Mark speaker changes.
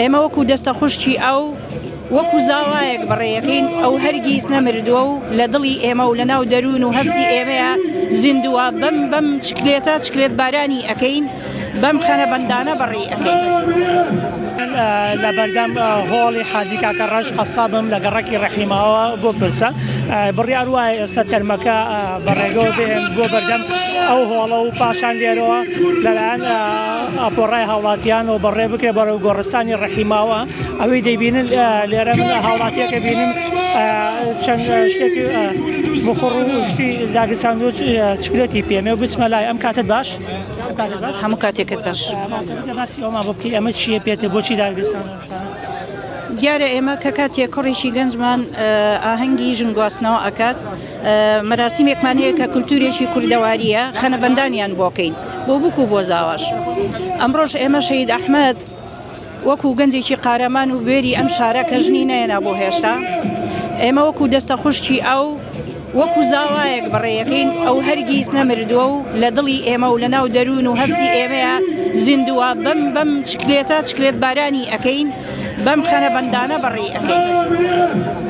Speaker 1: ئێمە وەکو دەستە خوشکی ئەو وەکو زاوایەک بەڕێیەکەین، ئەو هەرگیز نەمردووە و لە دڵی ئێمە و لە ناو دەروون و هەستی ئێمەیا زیندووە، بەم بەم چکلێتە چکلێت بارانی ئەکەین، بەم خەنەبەندانە بەڕێی ئەکەین.
Speaker 2: من لە بەردەم هۆڵی حاجی کاکە ڕەش قەسابم لە گەڕەکی ڕەحیماوە بۆ پرسە بڕیار وایە ئێستا تەرمەکە بە ڕێگەوە بێن بۆ بەردەم ئەو هۆڵە و پاشان لێرەوە لەلایەن ئاپۆڕای هاوڵاتیان و بەڕێ بکرێ بەرەو گۆڕستانی ڕەحیماوە ئەوەی دەیبینن لێرە من هاوڵاتیەکە بینم چەند شتێکی بخوڕ و شتی داگیرساندووە چکلێتی پێمێ و بچمە لای ئەم کاتت باش
Speaker 1: هەموو کاتێکت باش.
Speaker 2: باسی ئەومان بۆ بکەی ئەمە چییە پێتە بۆچی داگیرساندووە
Speaker 1: دیارە ئێمە کە کاتێک کوڕێکی گەنجمان ئاهەنگی ژن گواستنەوە ئەکات مەراسیمێکمان هەیە کە کولتورێکی کوردەواریە خەنەبەندانیان بۆکەین بۆ بوک و بۆ زاواش ئەمڕۆش ئێمە شەهید ئەحمەد وەکو گەنجێکی قارەمان و بوێری ئەم شارە کە ژنی نەیەنا بۆ هێشتا ئێمە وەکو دەستە خوشکی ئەو وەکو زاوایەک بەڕێیەکەین ئەو هەرگیز نەمردووە و لە دڵی ئێمە و لە ناو دەروون و هەستی ئێمەیە زیندووە بەم بەم چکلێتە چکلێت بارانی ئەکەین بەم خەنەبەندانە بەڕێی ئەکەین.